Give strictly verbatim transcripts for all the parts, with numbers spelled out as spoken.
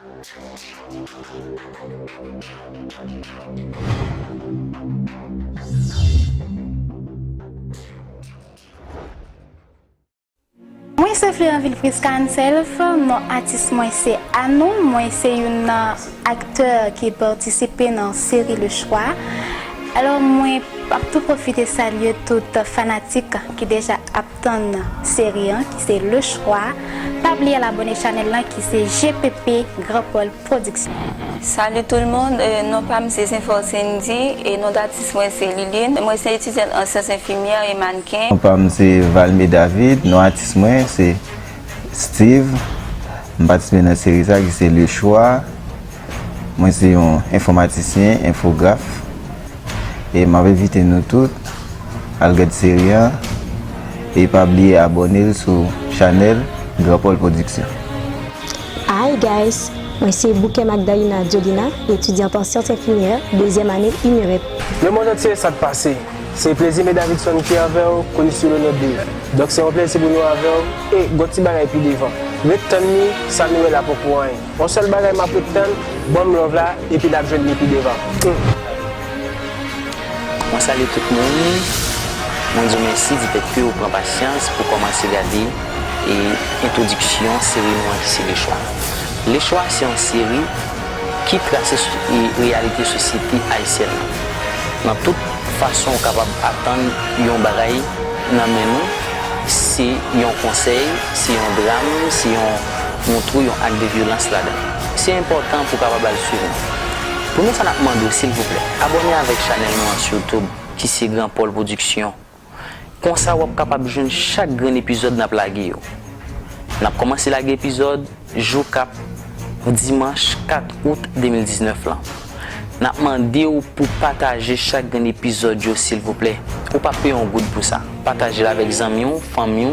Mwen se Fleranvil Prisca Anself, non atis mwen se Anou, mwen se youn nan aktè ki patisipe nan seri Le Choix. Alò, mwen ap tou pwofite salye tout fanatik ki deja ap tann seri an, ki se Le Choix. Pa bliye al abòne chanèl lan ki se G P P Grand Paul Production. Salut tout le monde, euh, non pa m se Zenfor Cindy e non datis mwen se Liline. Mwen se etidyant an syans enfimyè e mannken. Non pa m se Valmé David, non atis mwen se Steve. M patisipe nan seri sa ki se Le Choix. Mwen se yon enfòmatisyen, enfograf. E m ap envite nou tout al gad seri an. E pa bliye abòne l sou chanèl Grand Paul Production. Hi guys, mwen se Bouquet Magdalena Jolina, etidyant an syans enfimyè, dezyèm ane INUREP. Lemonn antye, sa k pase? Se Plezime Davidson ki avè w, koni sou le non de. Donk se yon plezi pou nou avè w, e gon ti bagay pi devan. Ret tann li, sa nou wè la poko anyen. Yon sèl bagay m ap ret tann, ban m love la, epi n ap jwenn li pi devan. Hmm. Mwen salye tout moun. Mwen di w mèsi difèt ke w pran pasyans pou kòmanse gade e entwodiksyon seri nou an ki se Le Choix. Le Choix se yon seri ki trase s-, e reyalite sosyete ayisyèn nan. Nan tout fason w kapab atann yon bagay nan men nou, se yon konsèy, se yon dram, se yon montre w yon ak de vyolans ladan. Se enpòtan pou w kapab al swiv nou. Premye sa n ap mande w, silvouplè, abòne avèk chanèl nou an sou YouTube, ki se Grand Paul Production. Konsa w ap kapab jwenn chak grenn epizòd n ap lage yo. N ap kòmanse lage epizòd jou k ap dimanch kat out de mil diznèf lan. N ap mande w pou pataje chak grenn epizòd yo, silvouplè. Ou p ap peye yon goud pou sa. Pataje l avèk zanmi w, fanmi w,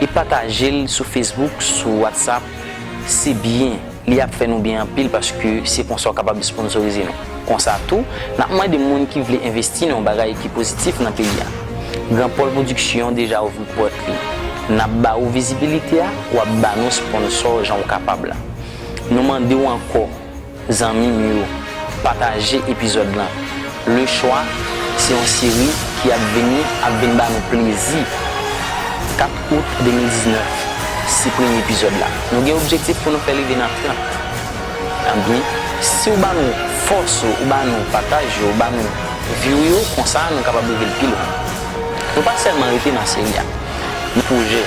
e pataje l sou Facebook, sou WhatsApp. Se byen. Li ap fè nou byen anpil paske se konsa w kapab sponsorize nou. Konsa tou, n ap mande moun ki vle envesti nan yon bagay ki pozitif nan peyi a. Grand Paul Production deja ouvri pòt li. N ap ba ou vizibilite a, w ap ba nou sponsò jan w kapab la. Nou mande w ankò, zanmi m yo, pataje epizòd lan. Le Choix se yon seri ki ap vini, ap vin ba nou plezi. Kat out de mil diznèf, se premye epizòd la. Nou gen objektif pou nou fè l rive nan trant. Ebyen, si w ba nou fòs ou, ou ba nou pataj yo, ou ba nou view yo, konsa nou kapab rive l pi lwen. Nou pa sèlman rete nan seri a, nan pwojè.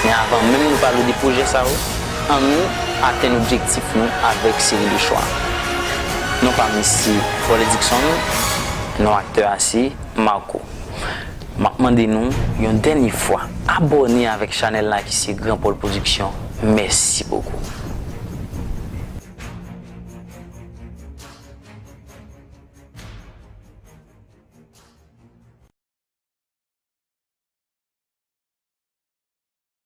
Men avan menm nou pale de pwojè sa yo, annou atenn objektif nou avèk seri Le Choix. Non pa m se Paul Dickson, non aktè a se Marco. M ap mande nou yon dènye fwa, abòne avèk chanèl la ki se Grand Paul Production. Mèsi bokou.